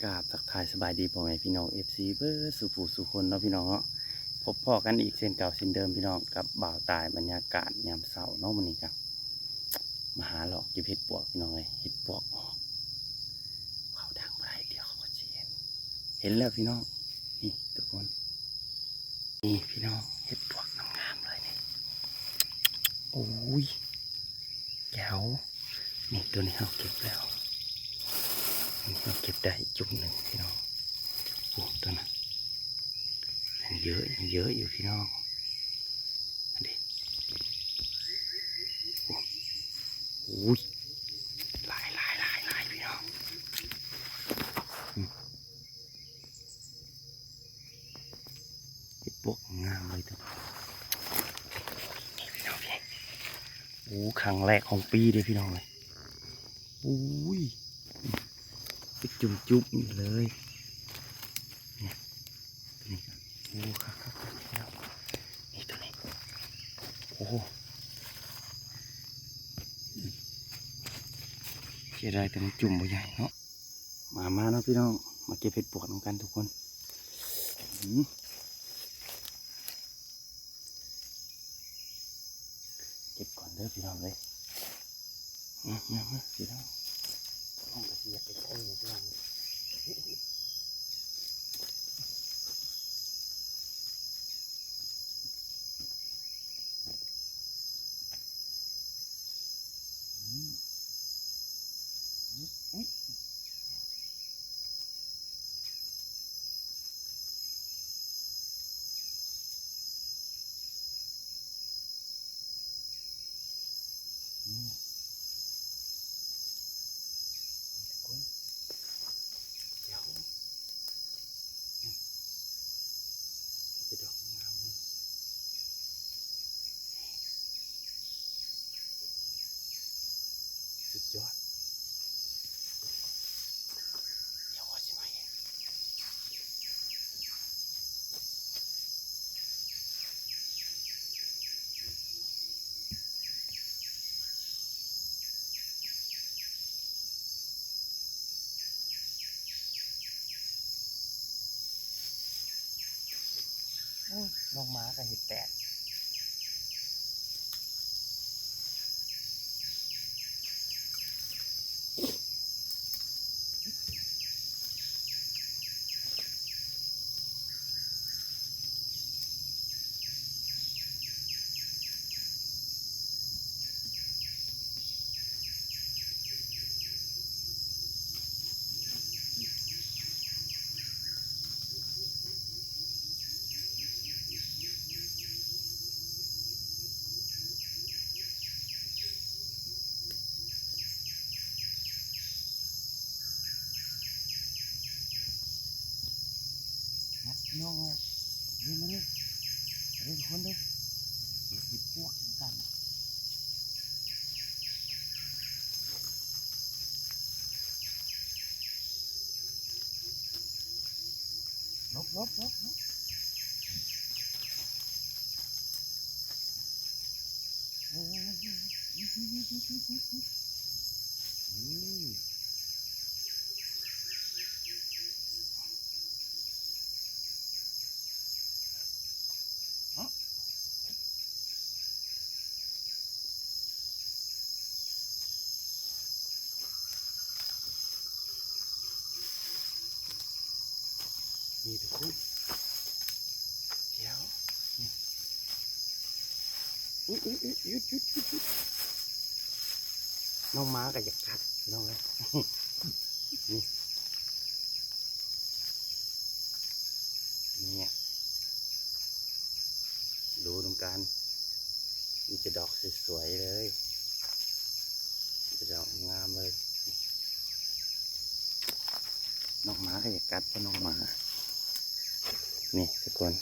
ກາບທັກທາຍສະບາຍດີພໍ່ແມ່ພີ່ນ້ອງ ເອັຟຊີ ເບິດສູ່ຜູ້ສູ່ຄົນເນາະພີ່ນ້ອງເນາະ. ພົບພໍ້ກັນອີກເຊັ່ນເກົ່າເຊັ່ນເດີມພີ່ນ້ອງ ກັບບ່າວຕາຍ ບັນຍາກາດຍາມເຊົ້າເນາະ. ມື້ນີ້ກໍມາຫາເລາະເກັບເຫັດປວກພີ່ນ້ອງເອີຍ ເຫັດປວກອອກ. ເວົ້າດັງບໍ່ໄດ້ ດຽວເຂົາກໍຊິເຫັນ. ເຫັນແລ້ວພີ່ນ້ອງ ນີ້ທຸກຄົນ ນີ້ພີ່ນ້ອງ ເຫັດປວກງາມໆເລີຍນີ້. ໂອ້ຍ ແກ້ວ ນີ້ ໂຕນີ້ເຮົາເກັບແລ້ວ ນີ້ເຮົາເກັບໄດ້ຈຸ່ມໜຶ່ງພີ່ນ້ອງ. ໂອ້ ໂຕນັ້ນຍັງເຍີະ ຍັງເຍີະຢູ່ພີ່ນ້ອງ. ອັນນີ້ ໂອ້ ໂອ້ຍ ຫຼາຍໆໆໆ ພີ່ນ້ອງ. ອືມ ເຫັດປວກງາມເລີຍຕົວນີ້. ໂອ້ ຄັ້ງແລກຂອງປີເດ້ພີ່ນ້ອງເອີຍ. ໂອ້ຍ ເປັນຈຸ່ມໆນີ້ເລີຍ ນີ້ ໂອ້ ຄັກໆໆ ນີ້ຕົວນີ້. ໂອ້ ເສຍດາຍແຕ່ມັນຈຸ່ມບໍ່ໃຫຍ່ເນາະ. ມາ ມາເນາະພີ່ນ້ອງ ມາເກັບເຫັດປວກນຳກັນທຸກຄົນ. ອືມ ເກັບກ່ອນເດີພີ່ນ້ອງເອີຍ. ມາ ມາ ມາ ພີ່ນ້ອງ ນ້ອງກໍຊິຢາກໄປໃກ້ພີ່ນ້ອງ. ອືມ ອຸ້ຍ ອຸ້ຍ ອືມ ນີ້ທຸກຄົນ ດຽວ ນີ້ ມີແຕ່ດອກງາມເລີຍ. ສຸດຍອດ ດຽວຂ້ອຍຊິມາເຮັດ. ໂອ້ຍ ນ້ອງໝາກໍເຮັດແຕກ. ມາພີ່ນ້ອງເອີຍ ມາເດີ ມາເດີ ມາເດີທຸກຄົນເດີ ເກັບເຫັດປວກນຳກັນ. ຫຼົບ ຫຼົບ ຫຼົບ ຫຼົບ ໂອ້ຍ ອືມ ເນາະ ນີ້ທຸກຄົນ ດຽວ ນີ້ ອຸ້ຍ ອຸ້ຍ ອຸ້ຍ ຢຸດ ຢຸດ ຢຸດ ຢຸດ ນ້ອງໝາກໍຢາກກັດ ພີ່ນ້ອງເອີຍ ນີ້ ນີ້ ດູນຳກັນ ມີແຕ່ດອກສວຍໆເລີຍ ມີແຕ່ດອກງາມເລີຍ. ນ້ອງໝາກໍຢາກກັດເນາະ ນ້ອງໝາ ນີ້ທຸກຄົນ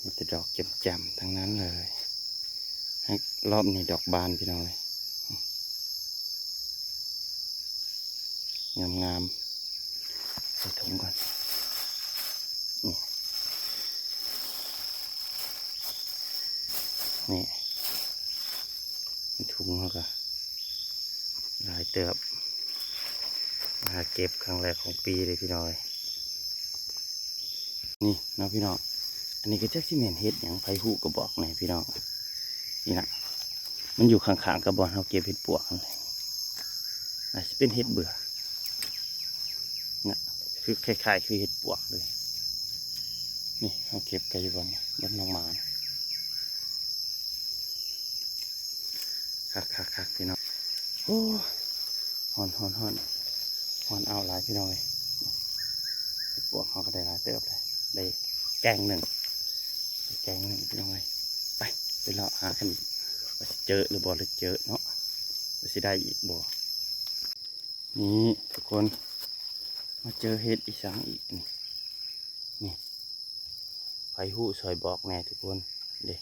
ມີແຕ່ດອກແຈ່ມໆທັງນັ້ນເລີຍ. ຮອບນີ້ດອກບານ ພີ່ນ້ອງເອີຍ ງາມໆ ໃສ່ຖົງກ່ອນ ນີ້ ນີ້ ໃນຖົງເຮົາກໍຫຼາຍເຕີບ ເ ຫາເກັບຄັ້ງແລກຂອງປີເດ້ພີ່ນ້ອງເອີຍ. ນີ້ເນາະພີ່ນ້ອງ, ອັນນີ້ກໍຈັກຊິແມ່ນເຫັດຫຍັງ, ໃຜຮູ້ກໍບອກແດ່ພີ່ນ້ອງ. ນີ້ນະ, ມັນຢູ່ຂ້າງໆກັບບ່ອນເຮົາເກັບເຫັດປວກຫັ້ນແຫຼະ. ອາດຊິເປັນເຫັດເບື່ອນະ, ຄື ຄ້າຍໆຄືເຫັດປວກເລີຍ. ນີ້ເຮົາເກັບໄກຢູ່ບ່ອນນີ້, ບ່ອນນ້ອງໝາ. ຄັກໆໆ ພີ່ນ້ອງ. ໂອ້ ຮ້ອນໆໆ ຮ້ອນອ້າວຫຼາຍພີ່ນ້ອງເອີຍ. ເຫັດປວກເຮົາກໍໄດ້ຫຼາຍເຕີບເລີຍ, ໄດ້ແກງໜຶ່ງ ໄດ້ແກງໜຶ່ງພີ່ນ້ອງເອີຍ. ໄປ ໄປເລາະຫາກັນອີກ ວ່າຊິເຈີຫຼືບໍ່ ຫຼືເຈີເນາະ, ວ່າຊິໄດ້ອີກບໍ່. ນີ້ທຸກຄົນ ມາເຈີເຫັດອີ່ຫຍັງອີກນີ້. ນີ້ ໃຜຮູ້ຊ່ອຍບອກແດ່ທຸກຄົນເດ້.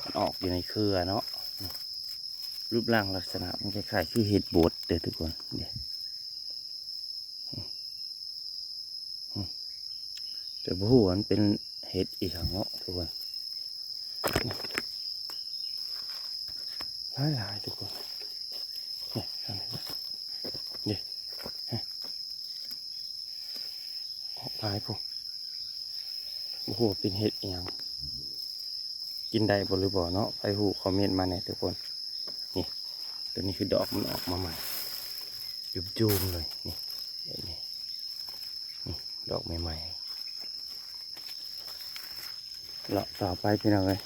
ມັນອອກຢູ່ໃນເຄືອເນາະ. ນີ້ ຮູບຮ່າງລັກສະນະມັນຄ້າຍໆຄືເຫັດບົດເດ້ທຸກຄົນເດ້. ແຕ່ບໍ່ຮູ້ວ່າມັນເປັນເຫັດອີ່ຫຍັງເນາະທຸກຄົນ. ຫຼາຍໆ ທຸກຄົນ. ນີ້ ນີ້ ອອກຫຼາຍພຸ້ນ. ບໍ່ຮູ້ວ່າເປັນເຫັດອີ່ຫຍັງ, ກິນໄດ້ບໍ່ຫຼືບໍ່ເນາະ, ໃຜຮູ້ຄອມເມັນມາແດ່ທຸກຄົນ. ນີ້ ຕົວນີ້ຄືດອກມັນອອກມາໃໝ່ ຈູມໆເລີຍ. ນີ້ ນີ້ ນີ້ ດອກໃໝ່ໆ. ເລາະຕໍ່ໄປພີ່ນ້ອງເອີຍ,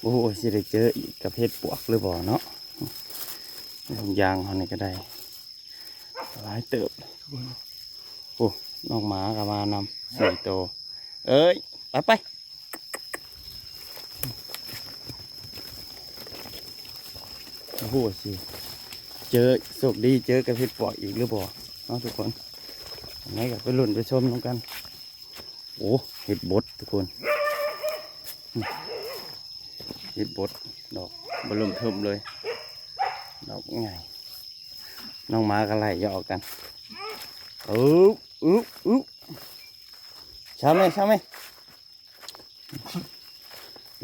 ບໍ່ຮູ້ວ່າຊິໄດ້ເຈີອີກກັບເຫັດປວກຫຼືບໍ່ເນາະ. ທຸກຢ່າງເຮົານີ້ກໍໄດ້ຫຼາຍເຕີບ. ໂອ້ ນ້ອງໝາກໍມານຳສີ່ໂຕ. ເອີຍ ໄປ ໄປ. ບໍ່ຮູ້ຊິເຈີ ໂຊກດີເຈີກັບເຫັດປວກອີກຫຼືບໍ່ເນາະທຸກຄົນ. ຈັ່ງໃດກໍໄປລຸ້ນໄປຊົມນຳກັນ. ໂອ້ ເຫັດບົດທຸກຄົນ, ເຫັດບົດ ດອກເບິ່ມເທີມເລີຍ, ດອກໃຫຍ່. ນ້ອງໝາກໍໄລ່ຢອກກັນ. ອຶບ ອຶບ ອຶບ. ຊາວແມ່ ຊາວແມ່.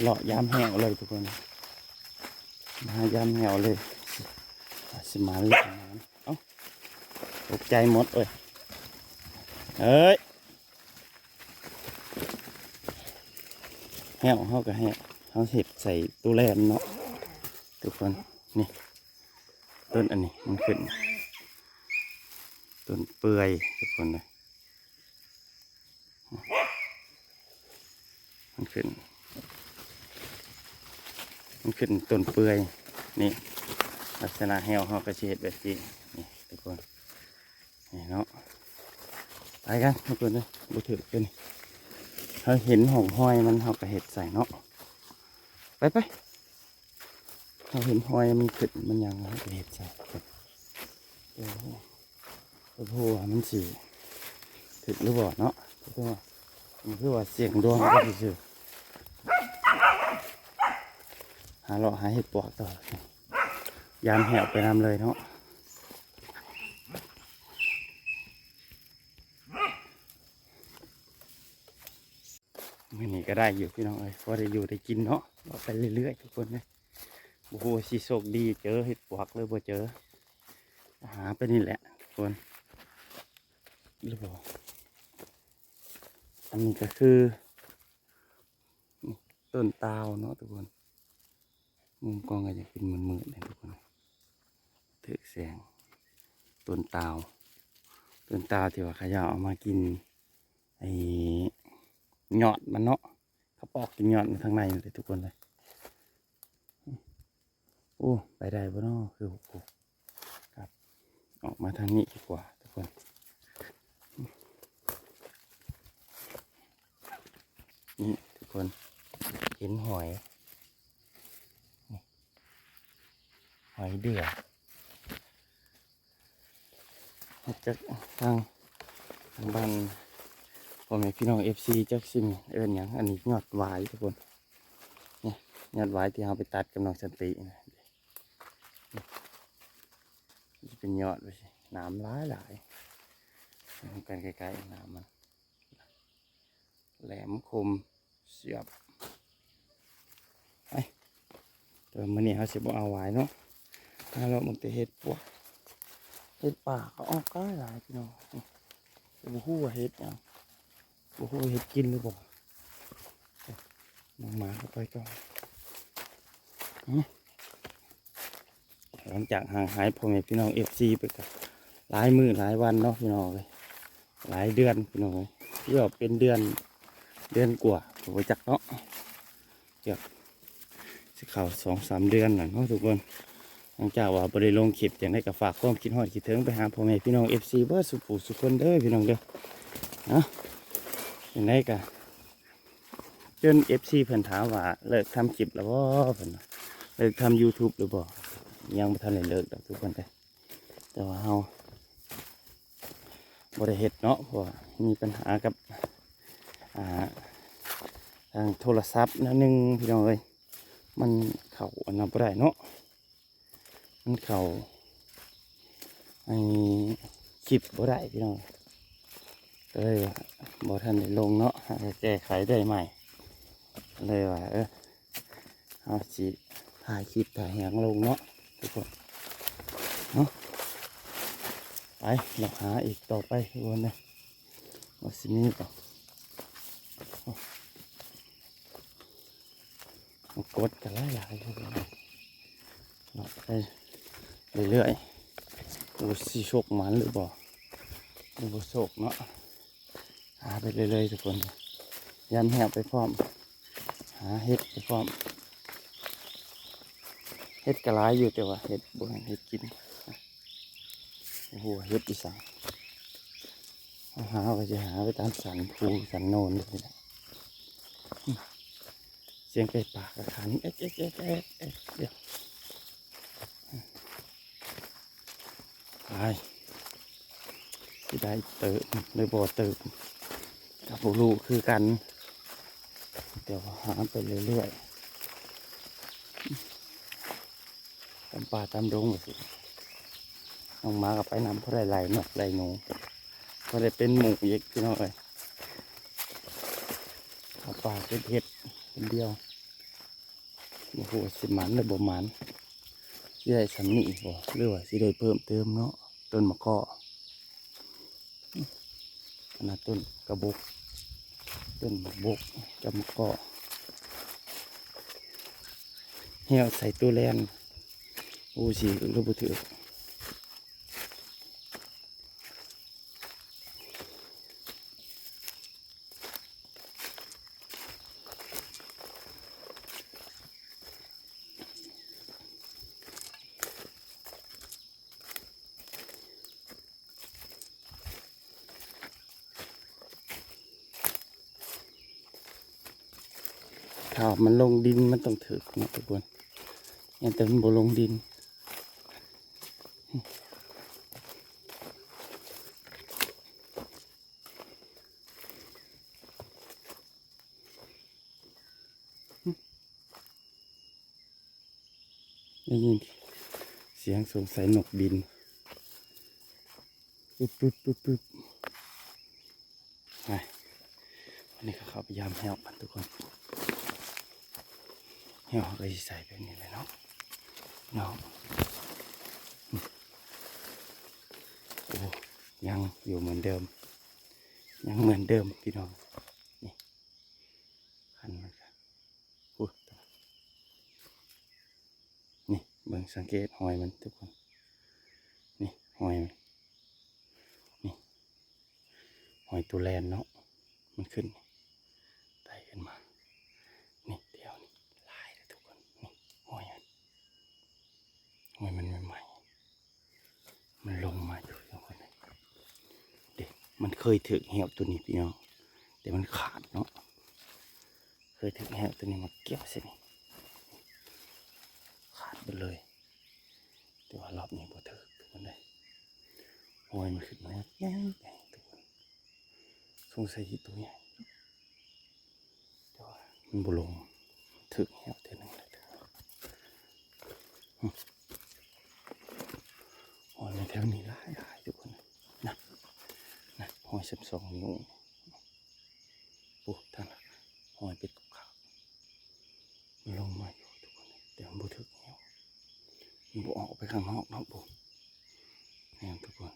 ເລາະຢາມແຫ້ວເລີຍທຸກຄົນ, ມາຢາມແຫ້ວເລີຍ. ຊິມາເລີຍ ເອົ້າ ຕົກໃຈໝົດເອີຍ. ເອີຍ ແຫ້ວເຮົາກໍແຫ້ວ, ເຮົາເຮັດໃສ່ຕູ້ແລນເນາະທຸກຄົນ. ນີ້ ຕົ້ນອັນນີ້ມັນຂຶ້ນ ຕົ້ນເປື່ອຍທຸກຄົນເອີຍ. ມັນຂຶ້ນ ມັນຂຶ້ນຕົ້ນເປື່ອຍ. ນີ້ ລັກສະນະແຫ້ວເຮົາກໍຊິເຮັດແບບນີ້ ນີ້ທຸກຄົນ ນີ້ເນາະ. ໄປກັນທຸກຄົນເດີ, ບໍ່ຖືກຕົວນີ້. ເຮົາເຫັນຮ່ອງຮອຍມັນ ເຮົາກໍເຮັດໃສ່ເນາະ. ໄປ ໄປ. ເຮົາເຫັນຮອຍມັນຂຶ້ນມັນຫຍັງ ເຮົາກໍເຮັດໃສ່. ໂອ້ໂຫ ບໍ່ຮູ້ວ່າມັນຊິຖືກຫຼືບໍ່ເນາະ, ແຕ່ວ່າມັນຄືວ່າສ່ຽງດວງໄປຊື່ໆ. ຫາເລາະຫາເຫັດປວກຕໍ່, ຢາມແຫ້ວໄປນຳເລີຍເນາະ. ມື້ນີ້ກໍໄດ້ຢູ່ພີ່ນ້ອງເອີຍ, ພໍໄດ້ຢູ່ໄດ້ກິນເນາະ, ເລາະໄປເລື້ອຍໆ ທຸກຄົນເອີຍ. ບໍ່ຮູ້ວ່າຊິໂຊກດີເຈີເຫັດປວກຫຼືບໍ່ເຈີ, ຫາໄປນີ້ແຫຼະທຸກຄົນ. ຫຼືບໍ່ ອັນນີ້ກໍຄືຕົ້ນຕາວເນາະທຸກຄົນ. ມຸມກ້ອງກໍຈະເປັນມືດໆ ນີ້ທຸກຄົນ, ຖືກແສງ. ຕົ້ນຕາວ ຕົ້ນຕາວທີ່ວ່າເຂົາເຈົ້າເອົາມາກິນ ໄອ້ຍອດມັນເນາະ, ເຂົາປອກກິນຍອດມັນທາງໃນເລີຍທຸກຄົນເລີຍ. ໂອ້ ໄປໄດ້ບໍ່ເນາະ? ຄື ໂອ້ ກັບອອກມາທາງນີ້ດີກວ່າທຸກຄົນ. ນີ້ທຸກຄົນ ເຫັນຫອຍ ນີ້ ຫອຍເດື່ອ. ຈັກທາງ ທາງບ້ານ ພໍ່ແມ່ພີ່ນ້ອງເອັຟຊີ ຈັກຊິເອີ້ນຫຍັງ. ອັນນີ້ຍອດຫວາຍທຸກຄົນ, ນີ້ຍອດຫວາຍທີ່ເຮົາໄປຕັດກັບນ້ອງສັນຕິນະ. ນີ້ເປັນຍອດໄວ້ຊິ ໜາມຫຼາຍໆ ນຳກັນໃກ້ໆ ໜາມມັນ ແຫຼມຄົມສຽບ. ໄປ ແຕ່ວ່າມື້ນີ້ເຮົາຊິບໍ່ເອົາຫວາຍເນາະ, ເຮົາເລາະເບິ່ງແຕ່ເຫັດປວກ. ເຫັດປ່າກໍອອກຫຼາຍໆ ພີ່ນ້ອງ. ແຕ່ບໍ່ຮູ້ວ່າເຫັດຫຍັງ ບໍ່ຮູ້ວ່າເຫັດກິນຫຼືບໍ່. ນ້ອງໝາເຂົ້າໄປກ່ອນ. ຫື ຫຼັງຈາກຫ່າງຫາຍພໍ່ແມ່ພີ່ນ້ອງເອັຟຊີໄປກໍຫຼາຍມື້ຫຼາຍວັນເນາະ ພີ່ນ້ອງເອີຍ, ຫຼາຍເດືອນ ພີ່ນ້ອງເອີຍ, ເກືອບເປັນເດືອນ ເດືອນກວ່າກໍບໍ່ຈັກເນາະ. ເກືອບຊິເຂົ້າສອງສາມເດືອນແລ້ວເນາະທຸກຄົນ. ຫຼັງຈາກວ່າບໍ່ໄດ້ລົງຄລິບ ຈັ່ງໃດກໍຝາກຄວາມຄິດຮອດຄິດເຖິງໄປຫາພໍ່ແມ່ພີ່ນ້ອງເອັຟຊີເບິດສູ່ຜູ້ສູ່ຄົນເດີ ພີ່ນ້ອງເດີ. ເນາະ ຈັ່ງໃດກໍຈົນເອັຟຊີເພິ່ນຖາມວ່າ ເລີກທຳຄລິບແລ້ວບໍ່ ເພິ່ນວ່າ ເລີກທຳຢູທູບແລ້ວບໍ່? ຍັງບໍ່ທັນໄດ້ເລີກດອກທຸກຄົນເດີ. ແຕ່ວ່າເຮົາບໍ່ໄດ້ເຮັດເນາະ ເພາະວ່າມີບັນຫາກັບ ອ່າ ທາງໂທລະສັບໜ້ອຍໜຶ່ງ ພີ່ນ້ອງເອີຍ, ມັນເຂົ້າອັນນັ້ນບໍ່ໄດ້ເນາະ, ມັນເຂົ້າ ໄອ້ ຄລິບບໍ່ໄດ້ ພີ່ນ້ອງ, ກໍເລີຍວ່າບໍ່ທັນໄດ້ລົງເນາະ, ຫາກໍແກ້ໄຂໄດ້ໃໝ່ ກໍເລີຍວ່າ ເອີ ເຮົາຊິຖ່າຍຄລິບຖ່າຍຫຍັງລົງເນາະທຸກຄົນເນາະ. ໄປເລາະຫາອີກຕໍ່ໄປທຸກຄົນເດີ ວ່າຊິມີບໍ່. ໂອ້ ມັນກົດກໍຫຼາຍໆ ທຸກຄົນເນາະ, ເລາະໄປເລື້ອຍໆ ວ່າຊິໂຊກໝານຫຼືບໍ່ ຫຼືບໍ່ໂຊກເນາະ. ຫາໄປເລື້ອຍໆ ທຸກຄົນ, ຢາມແຮວໄປພ້ອມ ຫາເຫັດໄປພ້ອມ. ເຫັດກໍຫຼາຍຢູ່ ແຕ່ວ່າເຫັດບໍ່ແມ່ນເຫັດກິນ, ບໍ່ຮູ້ວ່າເຫັດອີ່ສັງ. ເຮົາຫາກໍຊິຫາໄປຕາມສັນພູສັນໂນນນີ້ແຫຼະ. ສຽງໄກ່ປ່າກໍຂັນ ເອ໊ະ ເອ໊ະ ເອ໊ະ ເອ໊ະ ເອ໊ະ ເອີ. ໄປ ຊິໄດ້ເຕີບຫຼືບໍ່ເຕີບກໍບໍ່ຮູ້ຄືກັນ, ແຕ່ວ່າຫາໄປເລື້ອຍໆ ຕາມປ່າຕາມດົງວ່າຊີ້. ນ້ອງໝາກໍໄປນຳ ພໍໄດ້ໄລ່ນົກໄລ່ໜູ ພໍໄດ້ເປັນໝູ່ອີກ ພີ່ນ້ອງເອີຍ. ເຂົ້າປ່າເກັບເຫັດຄົນດຽວ ບໍ່ຮູ້ວ່າຊິໝານຫຼືບໍ່ໝານ, ຊິໄດ້ສ່ຳນີ້ບໍ່ ຫຼືວ່າຊິໄດ້ເພີ່ມເຕີມເນາະ. ຕົ້ນໝາກເກາະ ອັນນັ້ນຕົ້ນກະບົກ ຕົ້ນໝາກບົກກັບໝາກເກາະ ແຫ້ວໃສ່ໂຕແລ່ນ. ໂອ້ ຊິຖືກຫຼືບໍ່ຖືກ. ຖ້າມັນລົງດິນມັນຕ້ອງຖືກເນາະທຸກຄົນ, ແຕ່ມັນບໍ່ລົງດິນ. ໄດ້ຍິນສຽງ ສົງໄສນົກບິນ ປຶບໆໆໆ. ໄປ ວັນນີ້ກໍເຂົ້າໄປຢາມແຫ້ວກັນທຸກຄົນ, ແຫ້ວເຮົາກໍຊິໃສ່ແບບນີ້ແຫຼະເນາະ ເນາະ. ໂອ້ ຍັງຢູ່ເໝືອນເດີມ ຍັງເໝືອນເດີມພີ່ນ້ອງ. ນີ້ ຄັນມັນກະ ໂອ້ ນີ້ເບິ່ງ ສັງເກດຮອຍມັນທຸກຄົນ, ນີ້ຮອຍມັນ ນີ້ຮອຍໂຕແລ່ນເນາະ, ມັນຂຶ້ນ ໄຕ່ຂຶ້ນມາ ນີ້ແຖວນີ້ຫຼາຍເດ້ທຸກຄົນ. ນີ້ຮອຍມັນ ຮອຍມັນໃໝ່ໆ ມັນລົງມາຢູ່ ທຸກຄົນເດ້. ມັນເຄີຍຖືກແຫ້ວໂຕນີ້ພີ່ນ້ອງ ແຕ່ມັນຂາດເນາະ, ເຄີຍຖືກແຫ້ວໂຕນີ້ມາກ່ຽວໃສ່ນີ້ ຂາດເບິດເລີຍ. ແຕ່ວ່າລອບນີ້ບໍ່ຖືກທຸກຄົນເດ້, ຮອຍມັນຂຶ້ນມາໃຫຍ່ໆ ທຸກຄົນ, ສົງໄສຊິໂຕໃຫຍ່. ແຕ່ວ່າມັນບໍ່ລົງ ຖືກແຫ້ວເທື່ອໜຶ່ງແລ້ວ. ຮອຍມາແຖວນີ້ຫຼາຍໆ ທຸກຄົນນະ, ນະ ຮອຍສິບສອງນິ້ວ. ໂອ້ ທ່ານນະ ຮອຍເປັນຂາວໆ ມັນລົງມາຢູ່ທຸກຄົນ, ແຕ່ມັນບໍ່ຖືກແຫ້ວ ມັນບໍ່ອອກໄປຂ້າງນອກເນາະ. ໂອ້ ນີ້ທຸກຄົນ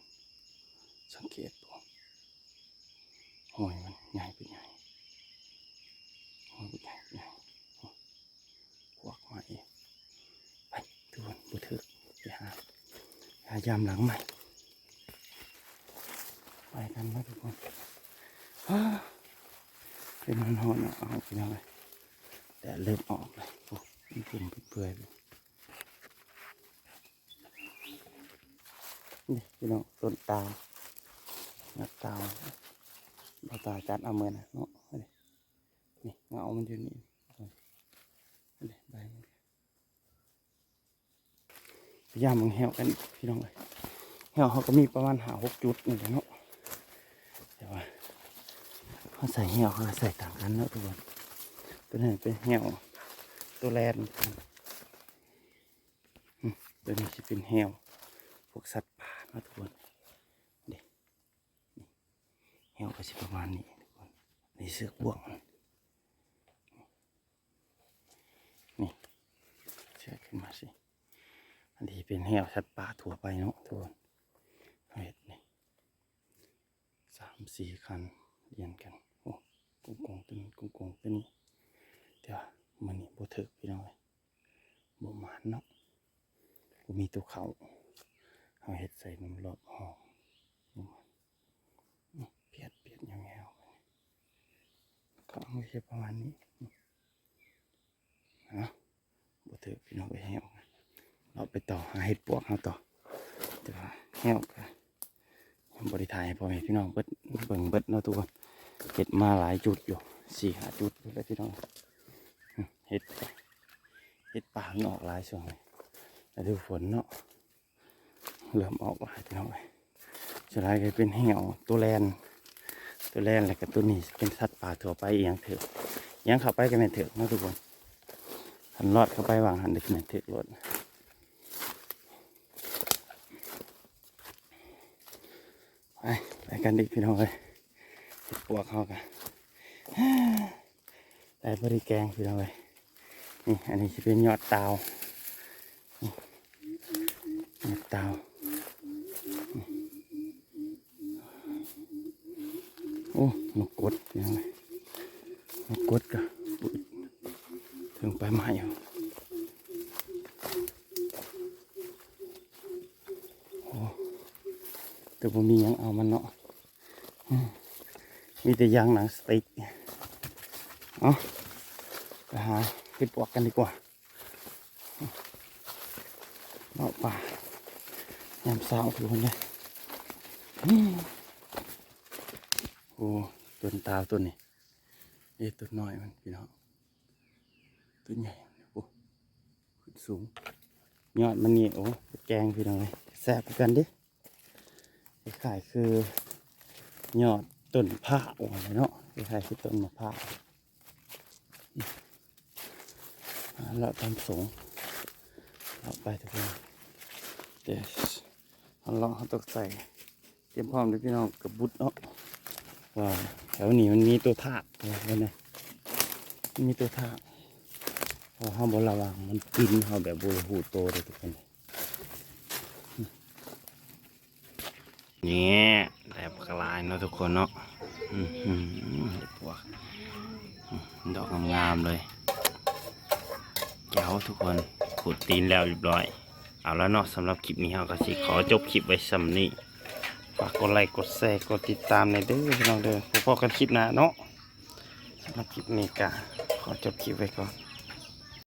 ສັງເກດບໍ່? ຮອຍມັນໃຫຍ່ເປັນໃຫຍ່ ຮອຍເປັນໃຫຍ່ເປັນໃຫຍ່ ພວກໃໝ່ ໄປທຸກຄົນ ບໍ່ຖືກ ໄປຫາ ຫາຢາມຫຼັງໃໝ່ ໄປກັນເນາະທຸກຄົນ. ເປັນຮ້ອນໆ ເອົາ ເອົາ ພີ່ນ້ອງເອີຍ ແດດເລີ່ມອອກແລ້ວ ໂອ້ ມັນເປັນເປື່ອຍໆ ນີ້ພີ່ນ້ອງ ຕົ້ນຕາວ ຍອດຕາວ ບ່າວຕາຈັດເອົາມື້ນະເນາະ ນີ້ ນີ້ເງົາມັນຢູ່ນີ້ ນີ້ໃບມັນ ພະຍາຍາມເບິ່ງແຮ້ວກັນພີ່ນ້ອງເອີຍ ແຮ້ວເຮົາກໍມີປະມານຫ້າຫົກຈຸດນີ້ແຫຼະເນາະ ແຕ່ວ່າເຮົາໃສ່ແຮ້ວ ເຮົາໃສ່ຕ່າງກັນເນາະທຸກຄົນ ຕົວນັ້ນເປັນແຮ້ວ ຕົວແລນ ອືມ ຕົວນີ້ຊິເປັນແຮ້ວພວກສັດປ່າເນາະທຸກຄົນ ເດ້ ແຮ້ວກໍຊິປະມານນີ້ທຸກຄົນ ນີ້ເຊືອກບ່ວງ ນີ້ ເຊືອກຂຶ້ນມາຊິ ອັນນີ້ເປັນແຮ້ວສັດປ່າທົ່ວໄປເນາະທຸກຄົນ ເຮັດນີ້ ສາມສີ່ຄັນລຽນກັນ ໂອ້ ກົງໆ ຕົວນັ້ນ ກົງໆ ຕົວນີ້ ແຕ່ວ່າມື້ນີ້ບໍ່ຖືກພີ່ນ້ອງເອີຍ ບໍ່ໝານເນາະ ບໍ່ມີຕົວເຂົ້າ ເຮົາເຮັດໃສ່ນຳລອບຫ້ອງ ບໍ່ໝານ ອືມ ປຽດໆ ຍາວໆ ກໍເອົາໄວ້ປະມານນີ້ ເອົາ ບໍ່ຖືກພີ່ນ້ອງເອີຍ ແຮ້ວ ເລາະໄປຕໍ່ ຫາເຫັດປວກເຮົາຕໍ່ ແຕ່ວ່າແຮ້ວກໍຍັງບໍ່ໄດ້ຖ່າຍໃຫ້ພໍ່ແມ່ພີ່ນ້ອງເບິ່ງເບິດເນາະທຸກຄົນ ເຫັດມາຫຼາຍຈຸດຢູ່ ສີ່ຫ້າຈຸດພຸ້ນແຫຼະພີ່ນ້ອງ ເຫັດ ເຫັດປ່າມັນອອກຫຼາຍຊ່ວງນີ້ ລະດູຝົນເນາະ ເລີ່ມອອກຫຼາຍພີ່ນ້ອງເອີຍ ສ່ວນຫຼາຍກໍເປັນແຮ້ວ ຕົວແລນ ຕົວແລນ ແລ້ວກໍຕົວນີ້ເປັນສັດປ່າທົ່ວໄປ ອີ່ຫຍັງຖືກ ອີ່ຫຍັງເຂົ້າໄປກໍແມ່ນຖືກເນາະທຸກຄົນ ຄັນລອດເຂົ້າໄປຫວ່າງຫັ້ນ ກໍແມ່ນຖືກໂລດ ໄປ ໄປກັນອີກພີ່ນ້ອງເອີຍ ເຫັດປວກເຮົາກໍໄດ້ພໍດີແກງພີ່ນ້ອງເອີຍ ນີ້ ອັນນີ້ຊິເປັນຍອດຕາວ ຍອດຕາວ ໂອ້ ນົກກົດພີ່ນ້ອງເອີຍ ນົກກົດກໍເທິງປາຍໄມ້ ໂອ້ ແຕ່ບໍ່ມີຫຍັງເອົາມັນເນາະ ອືມ ມີແຕ່ຢາງໜັງສະຕິກ ເອົາ ໄປຫາເຫັດປວກກັນດີກວ່າ ເລາະປ່າຍາມເຊົ້າທຸກຄົນເດີ ອືມ ໂອ້ ຕົ້ນຕາວຕົ້ນນີ້ ເອີ ຕົ້ນນ້ອຍມັນພີ່ນ້ອງ ຕົ້ນໃຫຍ່ ໂອ້ ຂຶ້ນສູງ ຍອດມັນນີ້ ໂອ້ ແກງພີ່ນ້ອງເອີຍ ແຊບຄືກັນເດ້ ຄ້າຍໆ ຄືຍອດຕົ້ນພ້າວເນາະ ຄ້າຍໆ ຄືຕົ້ນມະພ້າວ ເລາະຕາມສົງ ເລາະໄປທຸກຄົນ ເດ ເຮົາເລາະ ເຮົາຕ້ອງໃສ່ ຕຽມພ້ອມເດີພີ່ນ້ອງ ກະບຸດເນາະ ວ່າແຖວນີ້ມັນມີຕົວທາກ ເຫັນໄໝ ມີຕົວທາກ ເພາະເຮົາບໍ່ລະວັງ ມັນກິນເຮົາແບບບໍ່ຮູ້ໂຕເດີທຸກຄົນ ນີ້ ໄດ້ບັກຫຼາຍເນາະທຸກຄົນເນາະ ອືມ ເຫັດປວກ ອືມ ດອກງາມໆ ເລີຍ ແລ້ວທຸກຄົນ ຂູດຕີນແລ້ວຮຽບຮ້ອຍ ເອົາລະເນາະ ສຳລັບຄລິບນີ້ເຮົາກໍຊິຂໍຈົບຄລິບໄວ້ສ່ຳນີ້ ຝາກກົດໄລ ກົດແຊ ກົດຕິດຕາມແດ່ເດີພີ່ນ້ອງເດີ ພໍ້ກັນຄລິບໜ້າເນາະ ສຳລັບຄລິບນີ້ກໍຂໍຈົບຄລິບໄວ້ກ່ອນ